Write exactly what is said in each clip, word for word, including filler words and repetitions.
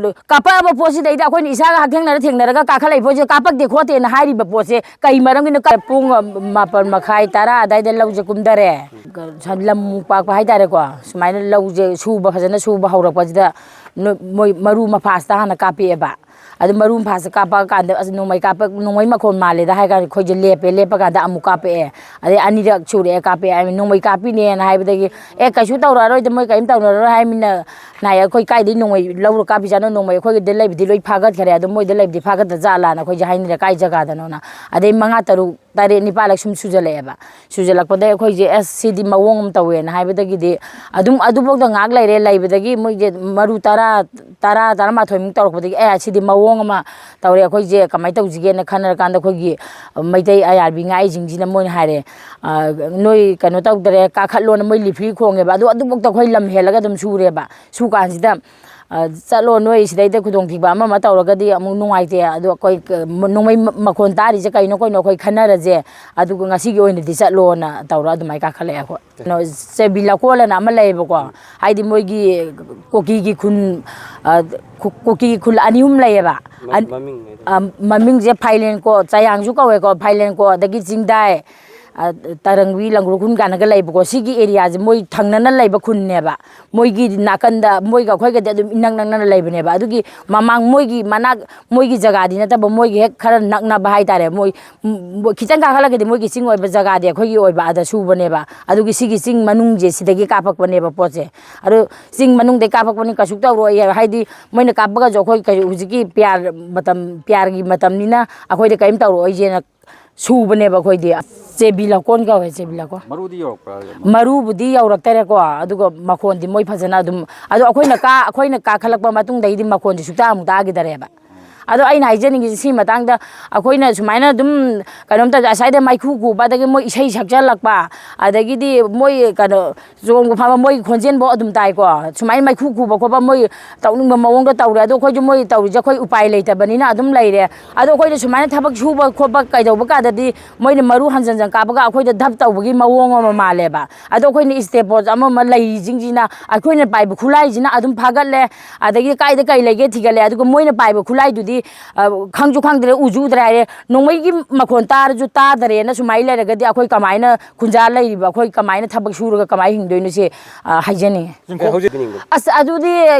ꯀꯥꯞꯄꯛꯑꯕ ꯄꯣꯠꯁꯤꯗꯩꯗ ꯑꯩꯈꯣꯏꯅ ꯏꯁꯥꯒ ꯍꯛꯊꯦꯡꯅꯔ ꯊꯦꯡꯅꯔꯒ ꯀꯥꯈꯠꯂꯛꯏ ꯄꯣꯠꯁꯤꯗ ꯀꯥꯞꯄꯛꯇꯦ ꯈꯣꯠꯇꯦꯅ ꯍꯥꯏꯔꯤꯕ ꯄꯣꯠꯁꯦ ꯀꯩ ꯃꯔꯝꯒꯤꯅꯣ? ꯄꯨꯡ ꯃꯥꯄꯜ ꯃꯈꯥꯏ, ꯇꯔꯥ ꯑꯗꯥꯏꯗ ꯂꯧꯁꯦ ꯀꯨꯝꯊꯔꯦ꯫ ꯂꯝ ꯄꯥꯛꯄ ꯍꯥꯏꯇꯥꯔꯦꯀꯣ, ꯁꯨꯃꯥꯏꯅ ꯂꯧꯁꯦ ꯁꯨꯕ, ꯐꯖꯅ ꯁꯨꯕ ꯍꯧꯔꯛꯄꯁꯤꯗ ꯅꯣ-, ꯃꯣꯏ ꯃꯔꯨ ꯃꯐꯥꯁꯇ ꯍꯥꯟꯅ ꯀꯥꯞꯄꯛꯑꯦꯕ꯫ ꯑꯗꯨ ꯃꯔꯨ ꯃꯐꯥꯁꯇ ꯀꯥꯞꯄꯛꯑꯀꯥꯟꯗ, "ꯑꯁ, ꯅꯣꯡꯃꯩ ꯀꯥꯞꯄ, ꯅꯣꯡꯃꯩ ꯃꯈꯣꯟ ꯃꯥꯜꯂꯦꯗ" ꯍꯥꯏ ꯀꯥꯟꯗ ꯑꯩꯈꯣꯏꯁꯦ ꯂꯦꯞꯄꯦ, ꯂꯦꯞꯄ ꯀꯥꯟꯗ ꯑꯃꯨꯛ ꯀꯥꯞꯄꯛꯑꯦ꯫ ꯑꯗꯩ ꯑꯅꯤꯔꯛ ꯁꯨꯔꯛꯑꯦ ꯀꯥꯞꯄꯛꯑꯦ ꯍꯥꯏ, "ꯅꯣꯡꯃꯩ ꯀꯥꯞꯄꯤꯅꯦꯅ" ꯍꯥꯏꯕꯗꯒꯤ, "ꯑꯦ, ꯀꯩꯁꯨ ꯇꯧꯔꯛꯑꯔꯣꯏꯗ, ꯃꯣꯏ ꯀꯔꯤꯝ ꯇꯧꯅꯔꯔꯣꯏ" ꯍꯥꯏꯃꯤꯅ ꯅꯥꯏ꯫ "ꯑꯩꯈꯣꯏ ꯀꯥꯏꯗꯩ ꯅꯣꯡꯃꯩ ꯂꯧꯔ ꯀꯥꯞꯄꯤꯖꯥꯠꯅꯣ? ꯅꯣꯡꯃꯩ ꯑꯩꯈꯣꯏꯒꯤꯗ ꯂꯩꯕꯗꯤ ꯂꯣꯏ ꯐꯥꯒꯠꯈ꯭ꯔꯦ, ꯑꯗꯣ ꯃꯣꯏꯗ ꯂꯩꯕꯗꯤ ꯐꯥꯒꯠꯇ ꯖꯥꯠꯂꯥꯅ" ꯑꯩꯈꯣꯏꯁꯦ ꯍꯥꯏꯅꯔꯦ, ꯀꯥꯏ ꯖꯒꯥꯗꯅꯣꯅ꯫ ꯑꯗꯩ ꯃꯉꯥ, ꯇꯔꯨꯛ, ꯇꯔꯦꯠ, ꯅꯤꯄꯥꯜꯂꯛ ꯁꯨꯝ ꯁꯨꯖꯜꯂꯛꯑꯦꯕ꯫ ꯁꯨꯖꯜꯂꯛꯄꯗꯩ ꯑꯩꯈꯣꯏꯁꯦ, "ꯑꯁ, ꯁꯤꯗꯤ ꯃꯑꯣꯡ ꯑꯃ ꯇꯧꯋꯦꯅ" ꯍꯥꯏꯕꯗꯒꯤꯗꯤ ꯑꯗꯨꯝ ꯑꯗꯨꯐꯥꯎꯗ ꯉꯥꯏꯍꯥꯛ ꯂꯩꯔꯦ꯫ ꯂꯩꯕꯗꯒꯤ ꯃꯣꯏꯁꯦ ꯃꯔꯨ ꯇꯔꯥ, ꯇꯔꯥ, ꯇꯔꯥꯃꯥꯊꯣꯏꯃꯨꯛ ꯇꯧꯔꯛꯄꯗꯒꯤ, "ꯑꯦ, ꯁꯤꯗꯤ ꯃꯑꯣꯡ ꯑꯃ ꯇꯧꯔꯦ, ꯑꯩꯈꯣꯏꯁꯦ ꯀꯃꯥꯏꯅ ꯇꯧꯁꯤꯒꯦꯅ" ꯈꯟꯅꯔꯀꯥꯟꯗ ꯑꯩꯈꯣꯏꯒꯤ ꯃꯩꯇꯩ ꯑꯥꯏ ꯑꯥꯔ ꯕꯤ ꯉꯥꯛꯏꯁꯤꯡꯁꯤꯅ ꯃꯣꯏꯅ ꯍꯥꯏꯔꯦ, "ꯑ, ꯅꯣꯏ ꯀꯩꯅꯣ ꯇꯧꯗꯔꯦ, ꯀꯥꯈꯠꯂꯣꯅ" ꯃꯣꯏ ꯂꯤꯐ꯭ꯔꯤ ꯈꯣꯡꯉꯦꯕ꯫ ꯑꯗꯨ ꯑꯗꯨꯐꯥꯎꯗ ꯑꯩꯈꯣꯏ ꯂꯝ ꯍꯦꯜꯂꯒ ꯑꯗꯨꯝ ꯁꯨꯔꯦꯕ꯫ ꯁꯨ ꯀꯥꯟꯁꯤꯗ, "ꯑ, ꯆꯠꯂꯣ, ꯅꯣꯏ ꯁꯤꯗꯩꯗ ꯈꯨꯗꯣꯡꯊꯤꯕ ꯑꯃ ꯑꯃ ꯇꯧꯔꯒꯗꯤ ꯑꯃꯨꯛ ꯅꯨꯡꯉꯥꯏꯇꯦ, ꯑꯗꯣ ꯑꯩꯈꯣꯏ ꯀ-, ꯃ-, ꯅꯣꯡꯃꯩ ꯃ-, ꯃꯈꯣꯟ ꯇꯥꯔꯤꯁꯦ ꯀꯩꯅꯣ ꯀꯩꯅꯣ ꯑꯩꯈꯣꯏ ꯈꯟꯅꯔꯁꯦ, ꯑꯗꯨꯒ ꯉꯁꯤꯒꯤ ꯑꯣꯏꯅꯗꯤ ꯆꯠꯂꯣꯅ" ꯇꯧꯔ ꯑꯗꯨꯃꯥꯏꯅ ꯀꯥꯈꯠꯂꯛꯑꯦ ꯑꯩꯈꯣꯏ꯫ ꯀꯩꯅꯣ, ꯆꯦꯕꯤ ꯂꯀꯣꯜ ꯑꯅ ꯑꯃ ꯂꯩꯌꯦꯕꯀꯣ, ꯍꯥꯏꯗꯤ ꯃꯣꯏꯒꯤ ꯀꯨꯀꯤꯒꯤ ꯈꯨꯟ, ꯑ, ꯀꯨ-, ꯀꯨꯀꯤꯒꯤ ꯈꯨꯜ ꯑꯅꯤ ꯑꯍꯨꯝ ꯂꯩꯌꯦꯕ꯫ ꯃ-, ꯑꯟ-, ꯃꯃꯤꯡ ꯍꯥꯏꯗꯣ꯫ ꯑ, ꯃꯃꯤꯡꯁꯦ ꯐꯥꯏꯂꯦꯟꯀꯣ, ꯆꯌꯥꯡꯁꯨ ꯀꯧꯋꯦꯀꯣ, ꯐꯥꯏꯂꯦꯟꯀꯣ, ꯑꯗꯒꯤ ꯆꯤꯡꯗꯥꯏ, ꯑ, ꯇꯔꯪꯕꯤ, ꯂꯪꯒ꯭ꯔꯨ ꯈꯨꯟ ꯀꯥꯏꯅꯒ ꯂꯩꯕꯀꯣ, ꯁꯤꯒꯤ ꯑꯦꯔꯤꯌꯥꯁꯦ ꯃꯣꯏ ꯊꯪꯅꯅ ꯂꯩꯕ ꯈꯨꯟꯅꯦꯕ꯫ ꯃꯣꯏꯒꯤ ꯅꯥꯀꯟꯗ, ꯃꯣꯏꯒ ꯑꯩꯈꯣꯏꯒꯗꯤ ꯑꯗꯨꯝ ꯏꯅꯛ ꯅꯛꯅꯅ ꯂꯩꯕꯅꯦꯕ꯫ ꯑꯗꯨꯒꯤ ꯃꯃꯥꯡ ꯃꯣꯏꯒꯤ ꯃꯅꯥꯛ, ꯃꯣꯏꯒꯤ ꯖꯒꯥꯗꯤ ꯅꯠꯇꯕ, ꯃꯣꯏꯒꯤ ꯍꯦꯛ ꯈꯔ ꯅꯛꯅꯕ ꯍꯥꯏꯇꯥꯔꯦ꯫ ꯃꯣꯏ, ꯎꯝ, ꯈꯤꯇꯪ ꯀꯥꯈꯠꯂꯒꯗꯤ ꯃꯣꯏꯒꯤ ꯆꯤꯡ ꯑꯣꯏꯕ ꯖꯒꯥꯗꯤ ꯑꯩꯈꯣꯏꯒꯤ ꯑꯣꯏꯕ, ꯑꯗ ꯁꯨꯕꯅꯦꯕ꯫ ꯑꯗꯨꯒꯤ ꯁꯤꯒꯤ ꯆꯤꯡ ꯃꯅꯨꯡꯁꯦ ꯁꯤꯗꯒꯤ ꯀꯥꯞꯄꯛꯄꯅꯦꯕ ꯄꯣꯠꯁꯦ꯫ ꯑꯗꯣ ꯆꯤꯡ ꯃꯅꯨꯡꯗꯩ ꯀꯥꯞꯄꯛꯄꯅꯤ, ꯀꯩꯁꯨ ꯇꯧꯔꯣꯏ, ꯍꯥꯏꯗꯤ ꯃꯣꯏꯅ ꯀꯥꯞꯄꯒꯁꯨ ꯑꯩꯈꯣꯏ ꯀꯩ-, ꯍꯧꯖꯤꯛꯀꯤ ꯄꯤꯌꯥꯔ ꯃꯇꯝ, ꯄꯤꯌꯥꯔꯒꯤ ꯃꯇꯝꯅꯤꯅ ꯑꯩꯈꯣꯏꯗ ꯀꯔꯤꯝ ꯇꯧꯔꯛꯑꯣꯏꯁꯦꯅ ꯁꯨꯕꯅꯦꯕ ꯑꯩꯈꯣꯏꯗꯤ꯫ ꯆꯦꯕꯤ ꯂꯀꯣꯟ ꯀꯧꯋꯦ, ꯆꯦꯕꯤ ꯂꯀꯣꯟ꯫ ꯃꯔꯨꯗꯤ ꯌꯧꯔꯛꯄ꯭ꯔꯥ? ꯃꯔꯨꯕꯨꯗꯤ ꯌꯧꯔꯛꯇꯔꯦꯀꯣ, ꯑꯗꯨꯒ ꯃꯈꯣꯟꯗꯤ ꯃꯣꯏ ꯐꯖꯅ ꯑꯗꯨꯝ, ꯑꯗꯣ ꯑꯩꯈꯣꯏꯅ ꯀꯥ-, ꯑꯩꯈꯣꯏꯅ ꯀꯥꯈꯠꯂꯛꯄ ꯃꯇꯨꯡꯗꯒꯤꯗꯤ ꯃꯈꯣꯟꯗꯤ ꯁꯨꯛꯇꯥ ꯑꯃꯨꯛ ꯇꯥꯈꯤꯗꯔꯦꯕ꯫ ꯑꯗꯣ ꯑꯩꯅ ꯍꯥꯏꯖꯅꯤꯡꯉꯤꯁꯦ ꯁꯤ ꯃꯇꯥꯡꯗ, ꯑꯩꯈꯣꯏꯅ ꯁꯨꯃꯥꯏꯅ ꯑꯗꯨꯝ ꯀꯩꯅꯣꯝ ꯇꯧꯗ, ꯑꯁ꯭ꯋꯥꯏꯗ ꯃꯩꯈꯨ ꯈꯨꯕ, ꯑꯗꯒꯤ ꯃꯣꯏ ꯏꯁꯩ ꯁꯛꯆꯜꯂꯛꯄ, ꯑꯗꯒꯤꯗꯤ ꯃꯣꯏ ꯀꯩꯅꯣ ꯆꯣꯡꯕ ꯐꯝꯕ, ꯃꯣꯏ ꯈꯣꯟꯖꯦꯜꯐꯧ ꯑꯗꯨꯝ ꯇꯥꯏꯀꯣ꯫ ꯁꯨꯃꯥꯏꯅ ꯃꯩꯈꯨ ꯈꯨꯕ ꯈꯣꯠꯄ ꯃꯣꯏ ꯇꯧꯅꯤꯡꯕ ꯃꯑꯣꯡꯗ ꯇꯧꯔꯦ꯫ ꯑꯗꯣ ꯑꯩꯈꯣꯏꯁꯨ ꯃꯣꯏ ꯇꯧꯔꯤꯁꯦ ꯑꯩꯈꯣꯏ ꯎꯄꯥꯏ ꯂꯩꯇꯕꯅꯤꯅ ꯑꯗꯨꯝ ꯂꯩꯔꯦ꯫ ꯑꯗꯣ ꯑꯩꯈꯣꯏꯅ ꯁꯨꯃꯥꯏꯅ ꯊꯕꯛ ꯁꯨꯕ ꯈꯣꯠꯄ ꯀꯩꯗꯧꯕ ꯀꯥꯟꯗꯗꯤ ꯃꯣꯏꯅ ꯃꯔꯨ ꯍꯟꯖꯟ ꯍꯟꯖꯟ ꯀꯥꯞꯄꯒ ꯑꯩꯈꯣꯏꯗ ꯙꯞ ꯇꯧꯕꯒꯤ ꯃꯑꯣꯡ ꯑꯃ ꯃꯥꯜꯂꯦꯕ꯫ ꯑꯗꯣ ꯑꯩꯈꯣꯏꯅ step post ꯑꯃ ꯑꯃ ꯂꯩꯔꯤꯁꯤꯡꯁꯤꯅ ꯑꯩꯈꯣꯏꯅ ꯄꯥꯏꯕ ꯈꯨꯠꯂꯥꯏꯁꯤꯅ ꯑꯗꯨꯝ ꯐꯥꯒꯠꯂꯦ, ꯑꯗꯒꯤ ꯀꯥꯏꯗ ꯀꯩ ꯂꯩꯒꯦ ꯊꯤꯒꯠꯂꯦ, ꯑꯗꯨꯒ ꯃꯣꯏꯅ ꯄꯥꯏꯕ ꯈꯨꯠꯂꯥꯏꯗꯨꯗꯤ, ꯑ, ꯈꯪꯁꯨ ꯈꯪꯗ꯭ꯔꯦ, ꯎꯁꯨ ꯎꯗ꯭ꯔꯦ ꯍꯥꯏꯔꯦ꯫ ꯅꯣꯡꯃꯩꯒꯤ ꯃꯈꯣꯟ ꯇꯥꯔꯁꯨ ꯇꯥꯗꯔꯦꯅ ꯁꯨꯃꯥꯏꯅ ꯂꯩꯔꯒꯗꯤ ꯑꯩꯈꯣꯏ ꯀꯃꯥꯏꯅ, ꯈꯨꯟꯖꯥ ꯂꯩꯔꯤꯕ ꯑꯩꯈꯣꯏ ꯀꯃꯥꯏꯅ ꯊꯕꯛ ꯁꯨꯔꯒ ꯀꯃꯥꯏꯅ ꯍꯤꯡꯗꯣꯏꯅꯣ ꯁꯤ, ꯑ, ꯍꯥꯏꯖꯅꯤꯡꯉꯤ꯫ ꯆꯤꯡꯈꯣꯡ ꯍꯧꯖꯤꯛ ꯑꯁ, ꯑꯗꯨꯗꯤ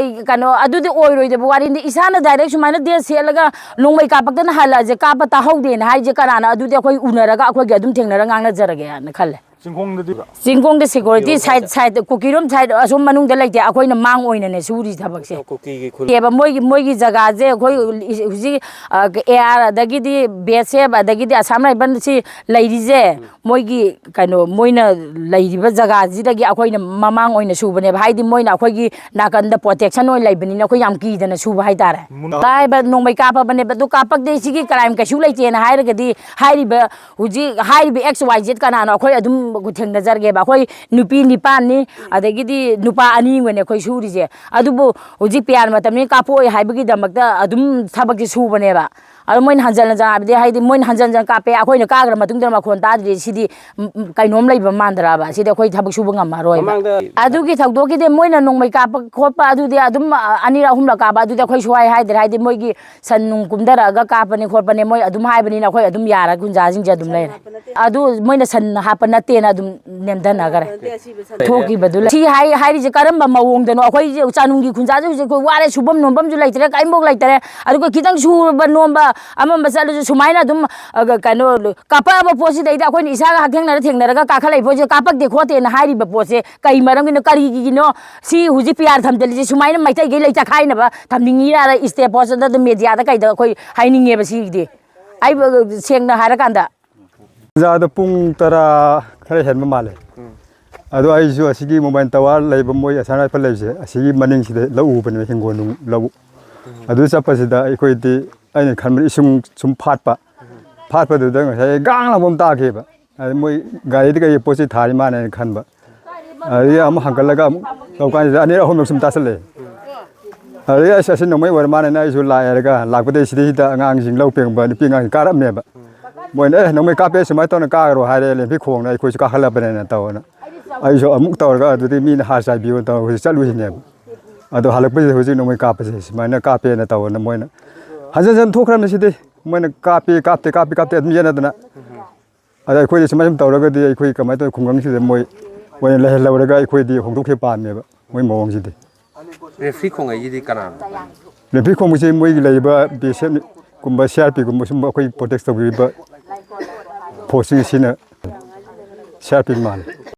ꯀꯩꯅꯣ, ꯑꯗꯨꯗꯤ ꯑꯣꯏꯔꯣꯏꯗꯕ ꯋꯥꯔꯤꯅꯤ꯫ ꯏꯁꯥꯅ direct ꯁꯨꯃꯥꯏꯅ dress ꯁꯦꯠꯂꯒ ꯅꯣꯡꯃꯩ ꯀꯥꯞꯄꯛꯇꯅ ꯍꯜꯂꯛꯑꯁꯦ, ꯀꯥꯞꯄ ꯇꯥꯍꯧꯗꯦꯅ ꯍꯥꯏꯁꯦ ꯀꯅꯥꯅ? ꯑꯗꯨꯗꯤ ꯑꯩꯈꯣꯏ ꯎꯅꯔꯒ ꯑꯩꯈꯣꯏꯒꯤ ꯑꯗꯨꯝ ꯊꯦꯡꯅꯔ ꯉꯥꯡꯅꯖꯔꯒꯦꯅ ꯈꯜꯂꯦ꯫ ꯆꯤꯡꯈꯣꯡꯗꯗꯤ? ꯆꯤꯡꯈꯣꯡꯗ security ꯀꯨꯀꯤꯔꯣꯝ side, side꯫ side, ꯀꯨꯀꯤꯔꯣꯝ side ꯑꯁꯣꯝ ꯃꯅꯨꯡꯗ ꯂꯩꯇꯦ, ꯑꯩꯈꯣꯏꯅ ꯃꯥꯡ ꯑꯣꯏꯅꯅꯦ ꯁꯨꯔꯤ ꯊꯕꯛꯁꯦ꯫ ꯀꯨꯀꯤꯒꯤ ꯈꯨꯜ- ꯅꯠꯇꯦꯕ, ꯃꯣꯏꯒꯤ, ꯃꯣꯏꯒꯤ ꯖꯒꯥꯁꯦ ꯑꯩꯈꯣꯏ ꯍꯧꯖꯤꯛ, ꯑ, AR ꯑꯗꯒꯤꯗꯤ BSF ꯑꯗꯒꯤꯗꯤ Assam Rifles ꯁꯤ ꯂꯩꯔꯤꯁꯦ, ꯎꯝ꯫ ꯃꯣꯏꯒꯤ ꯀꯩꯅꯣ, ꯃꯣꯏꯅ ꯂꯩꯔꯤꯕ ꯖꯒꯥꯁꯤꯗꯒꯤ ꯑꯩꯈꯣꯏꯅ ꯃꯃꯥꯡ ꯑꯣꯏꯅ ꯁꯨꯕꯅꯦꯕ꯫ ꯍꯥꯏꯗꯤ ꯃꯣꯏꯅ ꯑꯩꯈꯣꯏꯒꯤ ꯅꯥꯀꯟꯗ protection ꯑꯣꯏꯅ ꯂꯩꯕꯅꯤꯅ ꯑꯩꯈꯣꯏ ꯌꯥꯝ ꯀꯤꯗꯅ ꯁꯨꯕ ꯍꯥꯏꯇꯥꯔꯦ꯫ ꯃꯨꯟꯅ ꯇꯥꯏꯕ ꯅꯣꯡꯃꯩ ꯀꯥꯞꯄꯕꯅꯦꯕ, ꯑꯗꯨ ꯀꯥꯞꯄꯛꯇꯦ, ꯁꯤꯒꯤ crime ꯀꯩꯁꯨ ꯂꯩꯇꯦꯅ ꯍꯥꯏꯔꯒꯗꯤ ꯍꯥꯏꯔꯤꯕ ꯍꯧꯖꯤꯛ ꯍꯥꯏꯔꯤꯕ X Y Z ꯀꯅꯥꯅꯣ ꯑꯩꯈꯣꯏ ꯑꯗꯨꯝ ꯊꯦꯡꯅꯖꯔꯒꯦꯕ꯫ ꯑꯩꯈꯣꯏ ꯅꯨꯄꯤ ꯅꯤꯄꯥꯟꯅꯤ, ꯑꯗꯒꯤꯗꯤ ꯅꯨꯄꯥ ꯑꯅꯤ ꯑꯃꯒꯅꯦ ꯑꯩꯈꯣꯏ ꯁꯨꯔꯤꯁꯦ꯫ ꯑꯗꯨꯕꯨ ꯍꯧꯖꯤꯛ PR ꯃꯇꯝꯅꯤ, ꯀꯥꯞꯄꯛꯑꯣꯏ ꯍꯥꯏꯕꯒꯤꯗꯃꯛꯇ ꯑꯗꯨꯝ ꯊꯕꯛꯁꯦ ꯁꯨꯕꯅꯦꯕ꯫ ꯑꯗꯣ ꯃꯣꯏꯅ ꯍꯟꯖꯟ ꯍꯟꯖꯟ ꯍꯥꯏꯕꯗꯤ, ꯍꯥꯏꯗꯤ ꯃꯣꯏꯅ ꯍꯟꯖꯟ ꯍꯟꯖꯟ ꯀꯥꯞꯄꯦ, ꯑꯩꯈꯣꯏꯅ ꯀꯥꯈ꯭ꯔ ꯃꯇꯨꯡꯗ ꯃꯈꯣꯟ ꯇꯥꯗ꯭ꯔꯤ, ꯁꯤꯗꯤ, ꯎꯝ, ꯎꯝ, ꯀꯩꯅꯣꯝ ꯂꯩꯕ ꯃꯥꯟꯗ꯭ꯔꯕ? ꯁꯤꯗꯤ ꯑꯩꯈꯣꯏ ꯊꯕꯛ ꯁꯨꯕ ꯉꯝꯃꯔꯣꯏꯕ꯫ ꯃꯃꯥꯡꯗ ꯑꯗꯨꯒꯤ ꯊꯧꯗꯣꯛꯀꯤꯗꯤ ꯃꯣꯏꯅ ꯅꯣꯡꯃꯩ ꯀꯥꯞꯄ ꯈꯣꯠꯄ ꯑꯗꯨꯗꯤ ꯑꯗꯨꯝ, ꯑ, ꯑꯅꯤꯔꯛ ꯑꯍꯨꯝꯂꯛ ꯀꯥꯞꯄ, ꯑꯗꯨꯗꯤ ꯑꯩꯈꯣꯏ ꯁꯨꯍꯥꯏ ꯍꯥꯏꯗ꯭ꯔꯦ꯫ ꯍꯥꯏꯗꯤ ꯃꯣꯏꯒꯤ ꯁꯟ ꯅꯨꯡ ꯀꯨꯝꯊꯔꯛꯑꯒ ꯀꯥꯞꯄꯅꯤ ꯈꯣꯠꯄꯅꯤ ꯃꯣꯏ ꯑꯗꯨꯝ ꯍꯥꯏꯕꯅꯤꯅ ꯑꯩꯈꯣꯏ ꯑꯗꯨꯝ ꯌꯥꯔ ꯒꯨꯟꯖꯥꯁꯤꯡꯁꯦ ꯑꯗꯨꯝ ꯂꯩꯔꯦ꯫ ꯑꯗꯨ ꯃꯣꯏꯅ ꯁꯟ ꯍꯥꯞꯄ ꯅꯠꯇꯦꯅ ꯑꯗꯨꯝ ꯅꯦꯝꯊꯅꯈ꯭ꯔꯦ꯫ ꯊꯣꯛꯈꯤꯕꯗꯨ ꯂꯩ꯫ ꯁꯤ ꯍꯥꯏ-, ꯍꯥꯏꯔꯤꯁꯦ ꯀꯔꯝꯕ ꯃꯑꯣꯡꯗꯅꯣ? ꯑꯩꯈꯣꯏ ꯆꯥꯅꯨꯡꯒꯤ ꯈꯨꯟꯖꯥꯁꯦ ꯍꯧꯖꯤꯛ ꯑꯩꯈꯣꯏ ꯋꯥꯔꯦ, ꯁꯨꯐꯝ ꯅꯣꯝꯐꯝꯁꯨ ꯂꯩꯇ꯭ꯔꯦ, ꯀꯔꯤꯝꯐꯥꯎ ꯂꯩꯇ꯭ꯔꯦ꯫ ꯑꯗꯨꯒ ꯈꯤꯇꯪ ꯁꯨꯕ ꯅꯣꯝꯕ ꯑꯃꯝꯕ ꯆꯠꯂꯁꯨ ꯁꯨꯃꯥꯏꯅ ꯑꯗꯨꯝ, ꯑ, ꯀꯩꯅꯣ, ꯀꯥꯞꯄꯛꯑꯕ ꯄꯣꯠꯁꯤꯗꯩꯗ ꯑꯩꯈꯣꯏꯅ ꯏꯁꯥꯒ ꯍꯛꯊꯦꯡꯅꯔ ꯊꯦꯡꯅꯔꯒ ꯀꯥꯈꯠꯂꯛꯏ ꯄꯣꯠꯁꯦ ꯀꯥꯞꯄꯛꯇꯦ ꯈꯣꯠꯇꯦꯅ ꯍꯥꯏꯔꯤꯕ ꯄꯣꯠꯁꯦ ꯀꯩ ꯃꯔꯝꯒꯤꯅꯣ, ꯀꯔꯤꯒꯤꯅꯣ? ꯁꯤ ꯍꯧꯖꯤꯛ PR ꯊꯝꯖꯤꯜꯂꯤꯁꯦ ꯁꯨꯃꯥꯏꯅ ꯃꯩꯇꯩꯈꯩ ꯂꯩ ꯆꯈꯥꯏꯅꯕ ꯊꯝꯅꯤꯡꯉꯤꯔꯥ? State post ꯇ ꯑꯗꯨꯝ media ꯗ ꯀꯩꯗ ꯑꯩꯈꯣꯏ ꯍꯥꯏꯅꯤꯡꯉꯦꯕ ꯁꯤꯒꯤꯗꯤ꯫ ꯑꯩ ꯁꯦꯡꯅ ꯍꯥꯏꯔꯀꯥꯟꯗ꯫ ꯑꯣꯖꯥꯗꯣ ꯄꯨꯡ ꯇꯔꯥ ꯈꯔ ꯍꯦꯟꯕ ꯃꯥꯜꯂꯦ꯫ ꯎꯝ꯫ ꯑꯗꯣ ꯑꯩꯁꯨ ꯑꯁꯤꯒꯤ mobile tower ꯂꯩꯕ, ꯃꯣꯏ Assam Rifles ꯂꯩꯕꯁꯦ, ꯑꯁꯤꯒꯤ ꯃꯅꯤꯡꯁꯤꯗ ꯂꯧ ꯎꯕꯅꯦꯕ, ꯍꯤꯡꯒꯣꯜ ꯅꯨꯡ ꯂꯧ꯫ ꯎꯝ꯫ ꯑꯗꯨ ꯆꯠꯄꯁꯤꯗ ꯑꯩꯈꯣꯏꯗꯤ ꯑꯩꯅ ꯈꯟꯕꯗ ꯏꯁꯤꯡ ꯁꯨꯝ ꯐꯥꯠꯄ, ꯐꯥꯠꯄꯗꯨꯗ ꯉꯁꯥꯏ ꯒꯥꯡ ꯂꯥꯎꯕ ꯑꯃ ꯇꯥꯈꯤꯕ꯫ ꯑꯗ ꯃꯣꯏ ꯒꯥꯔꯤꯗ ꯀꯩ ꯄꯣꯠ ꯆꯩ ꯊꯥꯔꯤ ꯃꯥꯅꯦꯅ ꯈꯟꯕ꯫ ꯑꯗꯒꯤ ꯑꯃꯨꯛ ꯍꯪꯒꯠꯂꯒ ꯑꯃꯨꯛ ꯇꯧ ꯀꯥꯟꯁꯤꯗ ꯑꯅꯤꯔꯛ ꯑꯍꯨꯝꯂꯛ ꯁꯨꯝ ꯇꯥꯁꯜꯂꯛꯑꯦ꯫ ꯑꯗꯩ ꯑꯁ, ꯑꯁꯤ ꯅꯣꯡꯃꯩ ꯑꯣꯏꯔ ꯃꯥꯅꯦꯅ ꯑꯩꯁꯨ ꯂꯥꯛꯑꯦ ꯍꯥꯏꯔꯒ ꯂꯥꯛꯄꯗꯩ ꯁꯤꯗꯩꯁꯤꯗ ꯑꯉꯥꯡꯁꯤꯡ ꯂꯧ ꯄꯦꯡꯕ ꯅꯨꯄꯤ ꯑꯉꯥꯡꯁꯤꯡ ꯀꯥꯔꯛꯑꯝꯃꯦꯕ꯫ ꯃꯣꯏꯅ "ꯑꯦ, ꯅꯣꯡꯃꯩ ꯀꯥꯞꯄꯦ, ꯁꯨꯃꯥꯏꯅ ꯇꯧꯅ ꯀꯥꯈ꯭ꯔꯣ" ꯍꯥꯏꯔꯦ, ꯂꯦꯝꯐꯤ ꯈꯣꯡꯅ ꯑꯩꯈꯣꯏꯁꯨ ꯀꯥꯈꯠꯂꯕꯅꯦꯅ ꯇꯧꯅ꯫ ꯑꯩꯁꯨ ꯑꯃꯨꯛ ꯇꯧꯔꯒ ꯑꯗꯨꯗꯤ ꯃꯤꯅ ꯍꯥꯔ ꯆꯥꯏꯕꯤꯌꯣ ꯇꯧꯔꯒ ꯍꯧꯖꯤꯛ ꯆꯠꯂꯨꯁꯤꯅꯦꯕ꯫ ꯑꯗꯣ ꯍꯜꯂꯛꯄꯁꯤꯗ ꯍꯧꯖꯤꯛ ꯅꯣꯡꯃꯩ ꯀꯥꯞꯄꯁꯦ ꯁꯨꯃꯥꯏꯅ ꯀꯥꯞꯄꯦꯅ ꯇꯧꯅ ꯃꯣꯏꯅ ꯍꯟꯖꯟ ꯍꯟꯖꯟ ꯊꯣꯛꯈ꯭ꯔꯕꯅꯤ ꯁꯤꯗꯤ꯫ ꯃꯣꯏꯅ ꯀꯥꯞꯄꯦ, ꯀꯥꯞꯇꯦ, ꯀꯥꯞꯄꯦ, ꯀꯥꯞꯇꯦ ꯑꯗꯨꯝ ꯌꯦꯠꯅꯗꯅ꯫ ꯑꯗ ꯑꯩꯈꯣꯏꯗꯤ ꯁꯨꯃꯥꯏꯅ ꯁꯨꯝ ꯇꯧꯔꯒꯗꯤ ꯑꯩꯈꯣꯏ ꯀꯃꯥꯏꯅ ꯇꯧꯅꯤ, ꯈꯨꯡꯒꯪꯁꯤꯗ ꯃꯣꯏ ꯑꯣꯏꯅ ꯂꯩꯍꯜꯂꯧꯔꯒ ꯑꯩꯈꯣꯏꯗꯤ ꯍꯣꯡꯗꯣꯛꯈꯤꯕ ꯄꯥꯝꯃꯦꯕ ꯃꯣꯏ ꯃꯑꯣꯡꯁꯤꯗꯤ꯫ ꯔꯦꯐ꯭ꯔꯤ ꯈꯣꯡꯉꯩꯒꯤꯗꯤ ꯀꯅꯥꯅꯣ? ꯔꯦꯐ꯭ꯔꯤ ꯈꯣꯡꯕꯁꯤ ꯃꯣꯏꯒꯤ ꯂꯩꯔꯤꯕ ꯕꯤ ꯑꯦꯁ ꯑꯦꯐ ꯀꯨꯝꯕ, ꯁꯤ ꯑꯥꯔ ꯄꯤ ꯒꯨꯝꯕ ꯁꯨꯝꯕ ꯑꯩꯈꯣꯏ ꯄ꯭ꯔꯣꯇꯦꯛ ꯇꯧꯕꯤꯔꯤꯕ ꯐꯣꯔꯁꯁꯤꯡ ꯑꯁꯤꯅ ꯁꯤ ꯑꯥꯔ ꯄꯤ ꯃꯥꯜꯂꯤ꯫